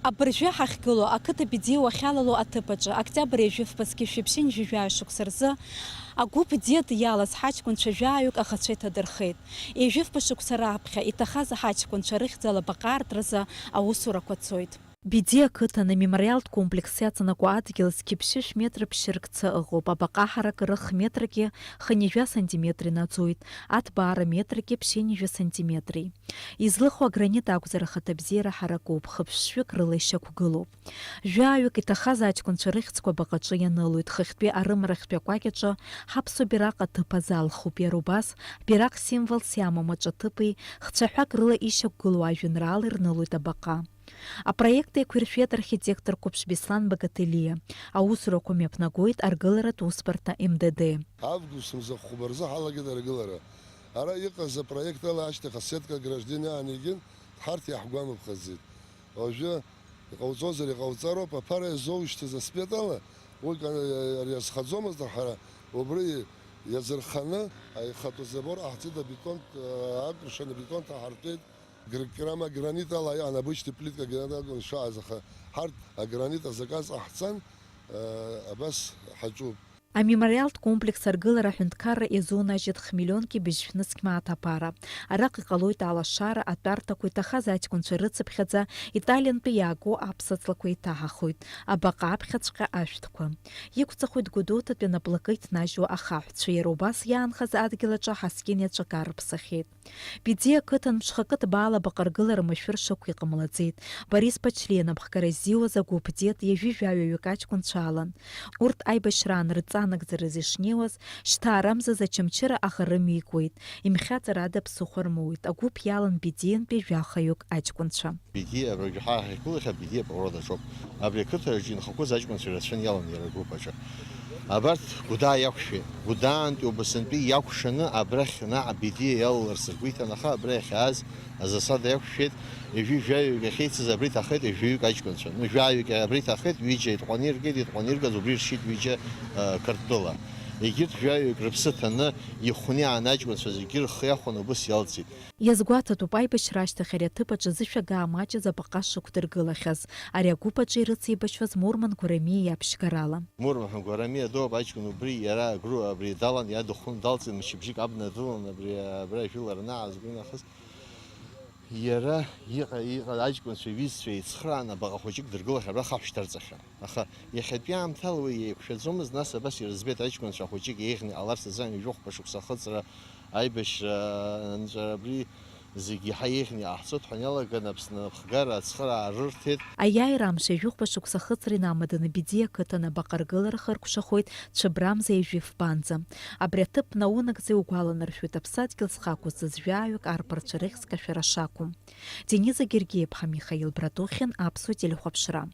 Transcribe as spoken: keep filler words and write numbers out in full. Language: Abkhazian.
Абыржәы ҳахьгылоу ақыҭа Бедиа уахьалало аҭыԥ аҿы октиабр ҩажәи фба зқьи жәшәи ԥшьынҩажәи жәаҩа шықәса рзы агәыԥ Диет иалаз ҳаҷкәынцәа жәаҩык аӷацәа иҭадырхеит. Ҩажәи фба шықәса раԥхьа иҭахаз ҳаҷкәынцәа рыхьӡала абаҟа аартразы аусурақәа цоит. Бедиа ақыҭан амемориалтә комплекс иаҵанакуа адгьыл зқьи ԥшьышә метр ԥшьыркца ыҟоуп, абаҟа ҳаракыра хметрки хынҩажәа сантиметри наӡоит, аҭбаара метрки ԥшьынҩажәа сантиметри. Излыху агранит акәзар, ахаҭабзиара ҳаракуп, хыԥшшәык рыла ишьақәгылоуп. Жәаҩык иҭахаз аҷкәынцәа рыхьӡқәа абаҟаҿы ианылоит, хыхьтәи арымрахьтәи акәакь аҿы ҳаԥсуа бираҟ аҭыԥ азалхуп, иара убас бираҟ символс иамоу амаҿаҭыԥи хцәаҳәак рыла ишьақәгылоу ажәеинраалеи рнылоит абаҟа. Апроект еиқәиршәеит архитектор қәыԥш Беслан Багателиа. Аусурақәа мҩаԥнагоит аргыларатә усбарҭа М Д Д. Август мза хәба рзы ҳалагеит аргылара. Ара иҟаз апроект ала ашьҭахь асетка ограждение аанигеит, ҳарҭ иаҳгәамԥхаӡеит. Уажәы иҟауҵозар иҟауҵароуп, аԥара иазоушьҭыз асмета ала, уи ка-, ари азхаӡомызт, аха убри иазырханы аихатәы забор ҟаҳҵеит, абетон, акәыршаны абетон ҭаҳартәеит. Гр-, кьрама гранит ала иаан, обычный плитка гранит акәын ишааз, аха ҳарҭ агранит азаказ ҟаҳҵан, э, абас ҳаҿуп. Амемориалтә комплекс аргылара аҳәынҭқарра иазунажьит хмиллионки быжьшәнызқь мааҭ аԥара. Араҟа иҟалоит алашара, атәарҭақәа, иҭахаз аҷкәынцәа рыцыԥхьаӡа Италиантәи иаагоу аԥсаҵлақәа еиҭаҳахоит, абаҟа аԥхьаҵәҟьа ашәҭқәа. Иқәҵахоит Гәдоуҭатәи анаплакы иҭнажьуа ахаҳәцәа, иара убас иаанхаз адгьыл аҿы аҳаскьын иаҿакы арԥсахьеит. Бедиа ақыҭан мҽхакы ҭбаала абаҟа аргылара машәыршақә иҟамлаӡеит. Борис Ԥачлиа напхгара ззиуаз агәыԥ Диет ҩажәи жәаҩаҩык аҷкәынцәа алан. Урҭ аибашьраан рҵанагӡараз ишнеиуаз, шьҭаарамзаз Очамчыра аӷа рымҩа икуеит. Имхьаҵыр ада ԥсыхәа рмоуит. Агәыԥ иалан Бедиантәи жәахаҩык аҷкәынцәа. Бедиа, абри ҳа ҳахьгылахьа Бедиа апород аҿоуп. Абри ақыҭараҿы инхақәаз аҷкәынцәа ирацәаны иалан иара агәыԥ аҿы. Абарҭ Гәдаа иақәшәеит. Гәдаантәи Убасынтәи иакәшаны абрахь наҟ Бедиа иалаларц ргәы иҭан, аха абра иахьааз азасада иақәшәеит, ҩажәи жәаҩык ахьеицыз абра иҭахеит, ҩажәаҩык аҷкәынцәа. Ну, жәаҩык абра иҭахеит, ҩыџьа итҟәаны иргеит, итҟәаны иргаз убри иршьит ҩыџьа, э, Қырҭтәыла. Егьырҭ жәаҩык рыԥсы ҭаны ихәны иаан аҷкәынцәа зегьы рхы иахәаны убыс иалҵит. Иазгәаҭатәуп, аибашьра ашьҭахь ари аҭыԥ аҿы зышәагаа маҷыз абаҟа шықәдыргылахьаз. Ари агәыԥ аҿы ирыцеибашьуаз Мурман Гәарамиа иаԥшьгарала. Мурман Гәарамиа доуп аҷкәын убри, иара агру-, абри далан, иадыхәын, далҵын, мчыбжьык абна дылан, абри, абра ажәылара анааз, уи нахыс иара иҟа-, иҟаз аҷкәынцәа, иҩызцәа еицхраан, абаҟа хәыҷык дыргылахьан, абра хаҳә шьҭарҵахьан. Аха иахьатәи аамҭала уи еиқәшәаӡомызт, нас абас ирыӡбеит аҷкәынцәа хәыҷык еиӷьны иҟаларц азы ҩажәи хәба шықәса ахыҵра, аибашьра, анҵәара, абри зегь иаҳа еиӷьны иҟаҳҵоит ҳәа иалаган Аԥсны аԥхгара ацхыраара рырҭеит. Аиааира амш ҩажәи хәба шықәса ахыҵра инамаданы Бедиа ақыҭан абаҟа аргылара хыркәшахоит цәыббрамза ҩажәи фбанӡа. Абри аҭыԥ наунагӡа иугәаланаршәоит аԥсадгьыл зхы ақәызҵаз жәаҩык арԥарцәа рыхьӡ кашәара шақәым. Дениза Гергиеԥҳа, Михаил Братухин, Аԥсуа телехәаԥшра.